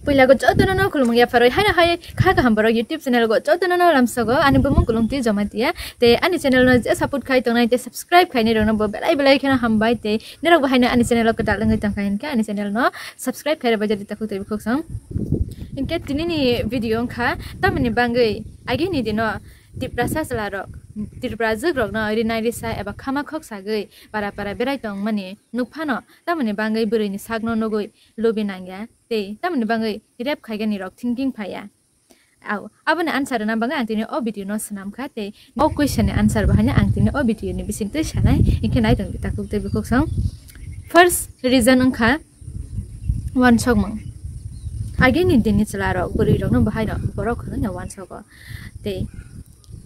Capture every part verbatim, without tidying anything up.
Puila go jotono no khulumung ya pharoi, haino hai kha kaham borok YouTube channel go jotono no lamsogo, ani bumung Kulungti Jamatia. Te ani channel no je support khai tongnai, te subscribe khainai rokno bo belai belai kheno hambai, te norok bo haino ani channel o kwtal wngwi tongkha hinkhe ani channel no subscribe khai rwbai jadi takhuk tei bukhuk song. Hinkhe tini ni video wngkha tamoni bangwi agini dino Tiprasa chwla rok, Tiprajwk rokno rinai risa eba khama khok sagwi para para berai tongmani nukphano tamoni bangwi bwrwi ni sakno nugwi lubi nangya. Tei tamoni bangwi rape khaigani rok thinking phaiya. Au, aboni answer rwna bagwi ang tini o video no swnam kha, tei o question ni answer bo haino ang tini o video ni bisingtwi sanai, hinkhe nai tong di takhuk tei bukhuk song. First reason wngkha wansokmung. Agini dini chwla rok bwrwi rokno bo haino borok hwnwi no wansogo. Tei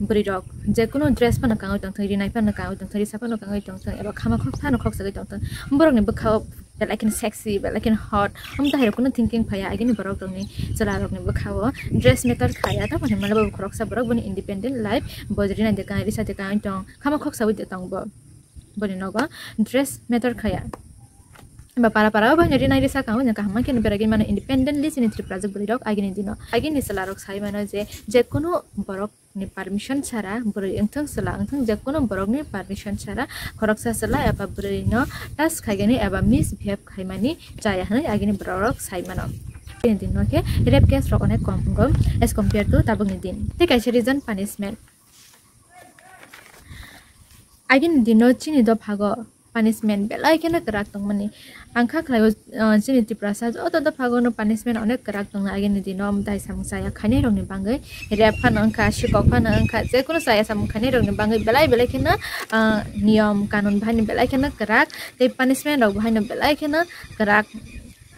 bwrwi rok je kunu dress phano kangwi tongthung, rinai phano kangwi tongthung, risa phano kangwi tongthung, eba khama khok phano khok sagwi tongthung, borokni bwkhao belai kheno sexy, belai kheno hot, omo tahai rok kunu thinking phaiya. Agini borok rokni chwla rokni bwkhao dress matter khaya, tamoni hwnmale bo khoroksa borok boni independent life bo rinai de kangwi risa de kangwi tong, khama khok sagwi de tong bo. Boni nogo dress matter khaya. Ba para para o bahai rinai risa kangwi kaham khe beragwi mano independently chini Tiprajwk bwrwi rok agini dino. Agini chwla rok sai mano je, je kunu borok ni permission sara bwrwi wngthung chwla wngthung, je kunu borok ni permission sara khoroksa chwla eba bwrwi no touch khaigani eba misbehave khaimani chaya hwnwi agini borok rok sai mano. Agini dino khe rape case rok onek kom wngo as compare to tabukni din. Tei kaisa reason punishment. Agini dino chini dophago punishment belai kheno kwrak tongmani. Ang kha khlaio, uh, chini Tiprasa joto dophago no punishment onek kwrak tongo agini dino, omo tai samung chaya khainai rokni bangwi. Rape phano wngkha, sikok phano wngkha, je kunu chaya samung khainai rokni bangwi belai belai kheno, uh, niyom kanun bahai no belai kheno kwrak, tei punishment rok bahai no belai kheno kwrak.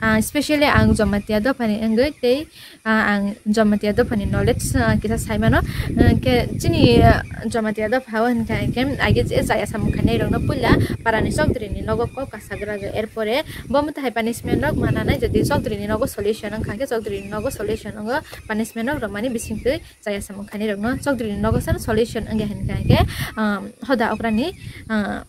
Ah, specially ang Jamatia dophani wngwi tei, ah, ang Jamatia dophani knowledge, ah, kisa sai mano. Ah, khe chini, ah, Jamatia dopha o hinkha hinkhe age je chaya samung khainai rokno puila parani chokdri ni nogo kok kasagra rw, erpore bo motha hai punishment rok mananai, jodi chokdri ni nogo solution wngkha hinkhe chokdri ni nogo solution wngo, punishment rok rwmani bisingtwi chaya samung khainai rokno chokdri ni nogo sano solution wngya hinkha hinkhe, ah, hoda okrani, ah,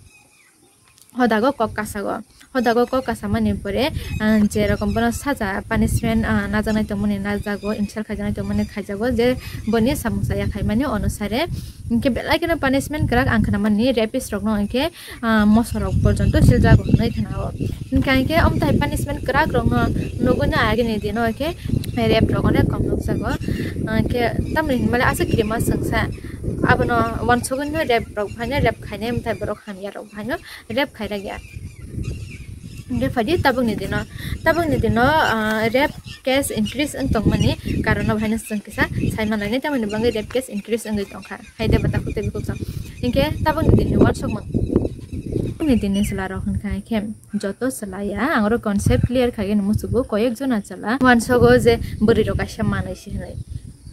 hodago kok kasago. Hodago kok kasamani pore, ah, je rokom bono saja punishment, ah, najaknai tongmani najago, insult khaijaknai tongmani khaijago, je boni samung chaya khaimani onusare. Hinkhe belai kheno punishment kwrak ang khnamani rapist rokno hinkhe, ah, moso rok porjonto siljago hwnwi khnao. Hinkhe hinkhe omo tai punishment kwrak rokno nugwi no agini dino hinkhe rape rok onek kom nukjago. Ah, hinkhe tamni hinmale aswk kirima swngsa abono wansugwi no rape rok phaino rape khainai, omo tai borok hamya rok phaino rape khairokya. Hinkhe phaidi tabukni dino, tabukni dino, ah, rape case increase wng tongmani karon no bahaino chwng kisa sai manlainai, tamoni bagwi rape case increase wngwi tongkha. Hai de bata kutui bukhuk chwng. Hinkhe tabukni dinni wansukmung. Tabukni dinni chwla rok hinkha khe joto chwla ya, ang oro concept clear khaigwi musugo, koyek jona chwla wansugo je bwrwi rok kaisa manwi se hinwi.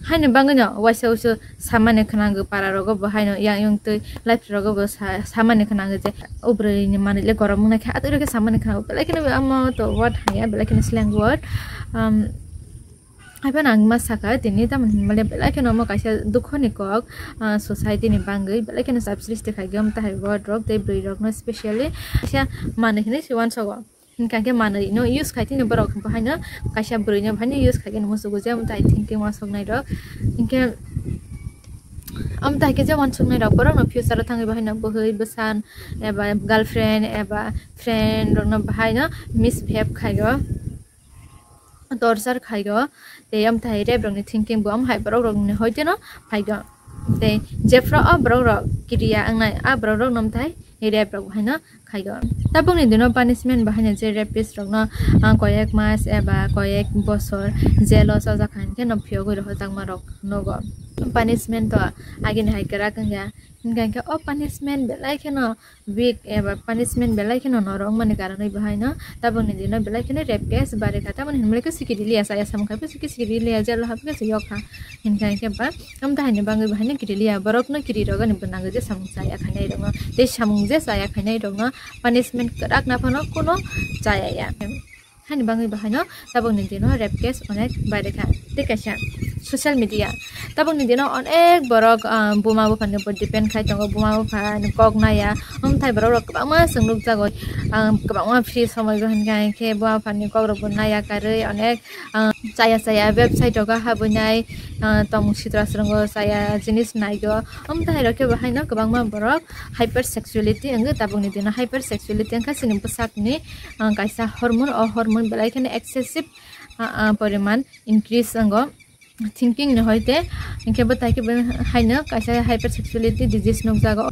Haini bagwi no waisa waisa samani khwnango para rogo bo haino yang yang twi life rogo bo sa-, samani khwnango je o bwrwi ni manwi le gorom wngna khe atwi rokhe samani khwnango belai kheno amo to word hanya belai kheno slang word. Um, hai phano ang ma sakha tini tamoni hinmale belai kheno omo kaisa dukho ni kok, ah, society ni bangwi belai kheno sab srishti khaigwi omo tahai word rok tei bwrwi rok no specially kaisa manwi hinwi se wansugo. Hinkha khe manwi no use khai tini borok bo haino kaisa bwrwi no bo haino use khai khe musugo je omo tai thinking wansuknai rok. Hinkhe omo tai khe je wansuknai rok borok no future o thangwi bo haino bwhwi bwsan eba girlfriend eba friend rok no bo haino misbehave khaio, torture khaio. Tei omo tai rape rok ni thinking bo omo hai borok rok ni hoite no phaigo. Tei jephru o borok rok kiriya wngnai a borok rok no omo tai rape rok bo haino khaigo. Tabukni dino punishment bo haino je rapist rokno, ah, koyek mas eba koyek bosor jail o chajak kha hinkhe no phiyogwi rohorjakma rok nogo. Punishment to agini hai kwrak wngya, hinkha hinkhe o punishment belai kheno weak eba punishment belai kheno norok wngmani karonwi bo haino tabukni dino belai kheno rape case barwi kha, tamoni hinmale khe sikiri liya chaya samung khai sikiri liya jail o hapkhe se yok kha, hinkha hinkhe ba. Omo tahaini bagwi bo haino kiri liya, borokno kiri rwgani bo nangwi je samung chaya khainai rokno, tei samung je chaya khainai rokno punishment kwrak na phano kuno chaya ya. Haini bagwi bo haino tabukni dino rape case onek bairikha. Tei kaisa Social media, tabukni dino onek borok, ah, buma buphani upor depend khai tongo, buma buphani kok naya, omthai borok rok kwbangma chwng nukjago, ah, kwbangma free somoi go hinkhe, hinkhe buma buphani kok rok bo naya karwi onek, ah, chaya chaya website rogo habwi nai, ah, tongmung sitra srwngo chaya jinis naigo, omthai rok khe bo haino kwbangma borok hyper sexuality wngwi, tabukni dino hyper sexuality wngkha chini bwsakni, ah, kaisa hormone, o hormone belai kheno excessive, ah, ah, poriman increase wngo, thinking ni hoite, hinkhe bo tai khe bo haino kaisa hypersexuality disease nukjago.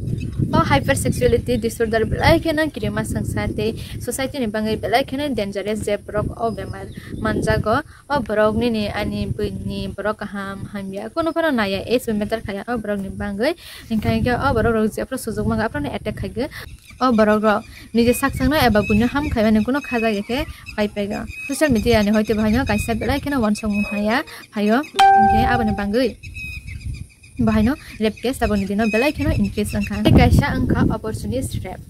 O hypersexuality disorder belai kheno kirima swngsa tei society ni bagwi belai kheno dangerous, je borok o bemar manjago, o borok nini ani bwini borok kaham hamya kunu phano naya, age bo matter khaya o borok ni bagwi, hinkhe hinkhe o borok rok jephru sujuk manga aphuru attack khaigo. O borok rok nije sak sakno eba buino ham khaimani kuno khajak ya khe pai paigo. Social media ni hoite bo haino kaisa belai kheno wansukmung haya phaio, hinkhe aboni bagwi bo haino rape case tabukni dino belai kheno increase wngkha. Tei kaisa wngkha opportunist rape.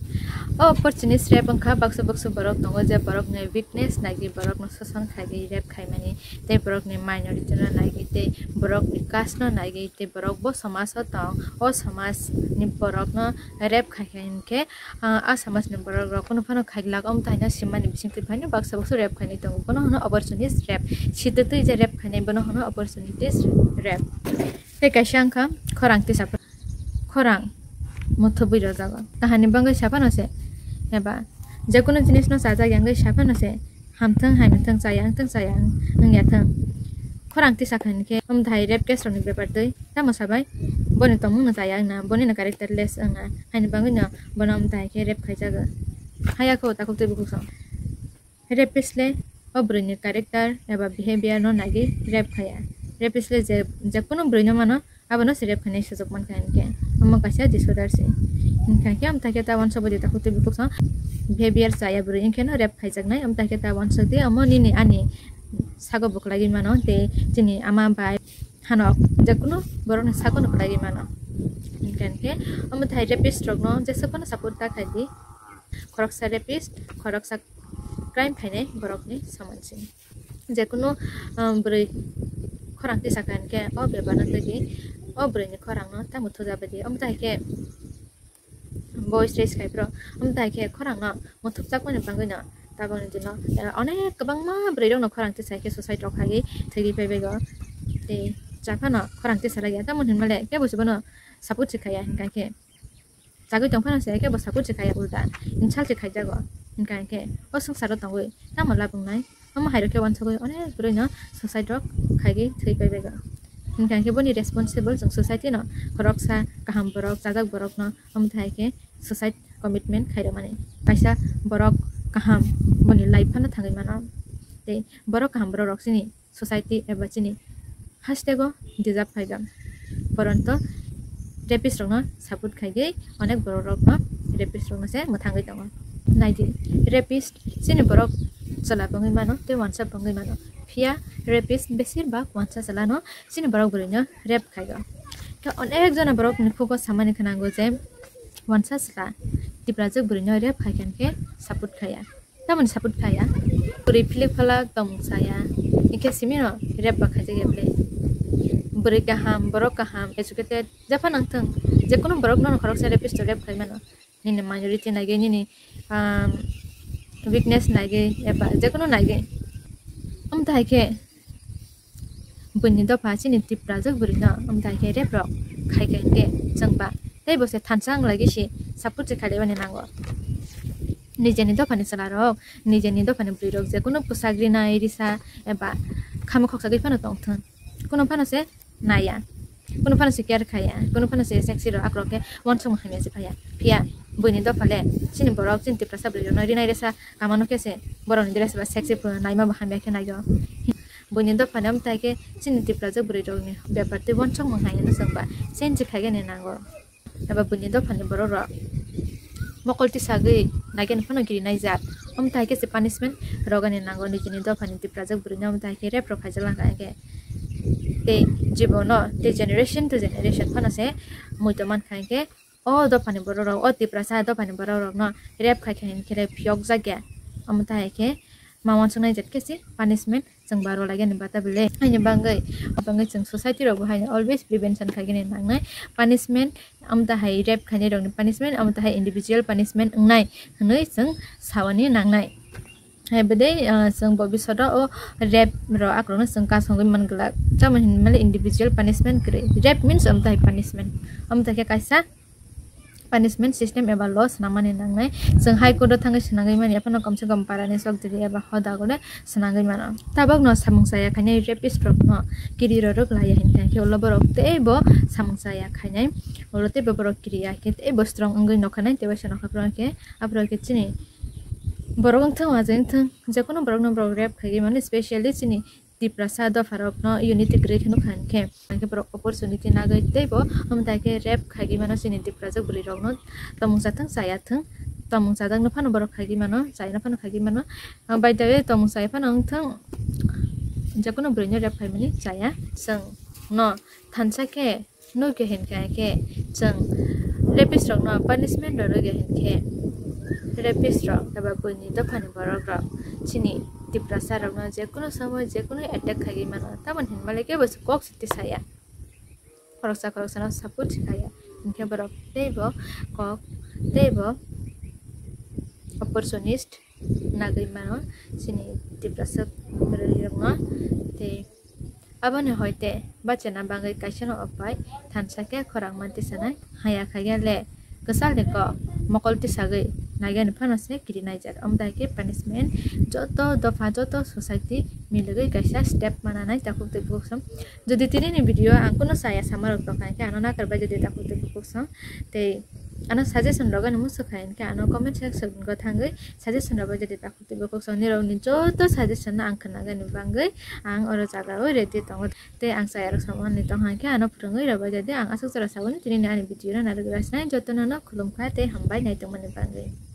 O opportunist rape wngkha baksa baksa borok tongo je borokni weakness naigwi borokno soson khaigwi rape khaimani, tei borokni minority no naigwi tei borokni caste no naigwi tei borok bo somaj o tong, o somaj ni borok no rape khai kha hinkhe, ah, a somaj ni borok rok kunu phano khailak, omo tai no simani bising twi phano baksa baksa rape khainai tongo, bono hwno opportunist rape, sitwtwi je rape khainai bono hwno opportunist rape. Tei kaisa wngkha khorang tisa, khorang muthubwi rojago, kahani bagwi saphano se eba jekunu jinis no chajak ya wngwi saphano se. Hamthwng, hamya thwng, chaya wngthwng, chaya wng-, wngya thwng. Khorang tisa kha hinkhe, omo thai rape case rokni bepar twi tamo sabai? Boni tongmung no chaya wngna, boni no characterless wngna, haini bagwi no bono omo thai khe rape khaijago. Haya kho takhuk twi bukhuk song. Rapist le o bwrwi ni character eba behavior no nagwi rape khaya. Rapist le je, je kunu bwrwi no mano, abono se rape khainai sujok mankha hinkhe, omo kaisa disorder se. Hinkha khe omo thai khe ta wansok bai di takhuk twi bukhuk song behavior chaya bwrwi hinkhe no rape khaijaknai, omo thai khe ta wansok di omo nini ani sago bo kwlaiwi mano tei chini ama bai hanok jekunu borokni sago no kwlaiwi mano. Hinkha khe omo thai rapist rokno jesa phano support ta khai di, khoroksa rapist, khoroksa crime khainai borokni soman se. Jekunu, um, bwrwi khorang tisa kha hinkhe o bebak no twi di, o bwrwi ni khorang no tamo thuja bai di. Omo tai khe voice raise khai bro, omo tai khe khorang no muthupjakmani bagwi no tabukni dino, eh, onek kwbangma bwrwi rok no khorang tisa khe suicide rok khai thwi pai bai go. Tei cha phano khorang tisa lai ya, tamo hinmale kebo se bono support se khaiya hinkha khe. Chagwi tong phano se kebo support se khaiya, ulta insult se khaijago. Hinkha hinkhe o swngcharo tongwi tamo labwngnai? Omo hai rok khe wansugwi onek bwrwi no suicide rok khaigwi thwi pai bai go. Hinkha hinkhe boni responsible chwng society no, khoroksa kaham borok, chajak borok no omo thai khe suicide commitment khairokmani. Kaisa borok kaham boni life phano thangwi mano. Tei borok kaham borok rok chini society eba chini hastego deserve phaiba. Poronto rapist rokno support khaigwi onek borok rokno rapist rokno se mwthangwi tongo. Naidi, rapist chini borok chwla bangwi mano tei wansa bangwi mano. Phiya rapist besir bak wansa chwla no chini borok bwrwi no rape khaigo. Khe onek jona borok ni khugo samani khnango je wansa chwla Tiprajwk bwrwi no rape khaikha hinkhe support khaiya. Tamoni support khaiya. Bwrwi philik phalak tongmung chaya. Hinkhe simi no rape ba khaijak ya bwle. Bwrwi kaham, borok kaham, educated, jephano wngthung. Jekunu borok no khoroksa rapist rape khai mano. Nini minority naigwi, nini, um, weakness naigwi, eba jekunu naigwi. Omo thai khe buini dopha chini Tiprajwk bwrwi no, omo thai khe rape rok khai khe hinkhe chwng ba tei bo se thansa wng lagi si support se khailai bani nango. Nijeni dophani chwla rok, nijeni dophani bwrwi rok jekunu bwsak rinai risa eba khamo khoksa gwi phano tongthung. Kunu phano se naiya, kunu phano se care khaiya, kunu phano se sexy rok akrok khe wansukmung hamya se phaiya. Phiya buini dopha le chini borok chini Tiprasa bwrwi rok no rinai risa kamano khe se borok ni dress ba sexy phuru naima bo hamya khe naio. Buini dopha ni omo thai khe chini Tiprajwk bwrwi rok ni bepar tei wansukmung hamya no chwng ba change khaigani nango. Eba buini dophani borok rok mokol tisagwi naikhe phano giri naijak. Omo thai khe se punishment rogani nango nijini dophani Tiprajwk bwrwino, omo thai khe rape rok khaijak langkha hinkhe. Tei jibono tei generation to generation phano se muitu mankha hinkhe o dophani borok rok, o Tiprasa dophani borok rokno rape khaikha hinkhe phiyokjakya. Omo thai khe ma wansuknai jat khe se punishment Chwng baro lagani bata bele. Haini bangwi, bangwi chwng society rok bo haini always prevention khaigani nangnai. Punishment, amta hai rape khainai rokni punishment, amta hai individual punishment wngnai hwnwi chwng sawani nangnai. Hai bwdai, ah, chwng bobisoto o rape rok akrokno chwng kasongwi man glak. Tamo hinmale individual punishment kwrwi. Rape means amta hai punishment. Amta khe kaisa punishment system eba law swnamani nangnai. Chwng High Court o thangwi swnangwi mani, ephano komse kom parani chokdiri eba hoda gore swnangwi mano. Tabokno samung chaya khainai rapist rokno kiri rorok laya hinkha khe ulo borok teibo samung chaya khainai. Ulo teibo borok kiriya khe teibo strong wngwi nokhanai, teibo se nokha borok khe aphuru khe chini borok wngthang, ajai wngthang, jekono borokno borok rape khaigwi mano, specially chini Tiprasa dopharokno unity kwrwi khe nukha hinkhe, hinkhe borok opportunity nagwi teibo, omo tai khe rape khaigwi mano chini Tiprasa bwrwirokno, tongmung chathang chaya thung, tongmung chajakno phano borok khaigwi mano, chayano phano khaigwi mano, ah, by the way, tongmung chaya phano wngthang, jekono bwrwino rape khaimani chaya chwng no thansa khe. Nukya hinkha khe chwng rapist rokno punishment rw rwkya hinkhe rapist rok eba buini dophani borok rok chini Tiprasa rokno jekono somoy jekono attack khaigwi mano, tamoni hinmale kebo se kok se tisaya. Khoroksa khoroksano support se khaya, hinkhe borok teibo kok teibo opportunist nagwi mano chini Tiprasa bwrwirokno tei Aboni hoite bachana bangwi kaisano opai thansa khe khorang manti sanai haya khaigya le kwchal ni kok mokol tisagwi naigani phano se kiri naijak. Omo dai khe punishment joto dopha joto society milogwi kaisa step mananai takhuk tei bukhuk sam. Jodi tini ni video ang kuno chaya samarok tongkha hinkhe ano nakarbai jodi takhuk tei bukhuk sam tei ano suggestion rogani muchukha hinkhe ano comment section o thangwi suggestion rogwi jodi takhuk tei bukhuk sam nirokni joto suggestion no ang khnagani bangwi ang oro jaga o ready tongo. Tei ang chayarok samani tongkha hinkhe ano phwrwngwi rwbaijadi. Ang aswk jora saboni tini ni ani video no narwk rwsinai jotono no khulumkha tei hambai naitongmani bangwi.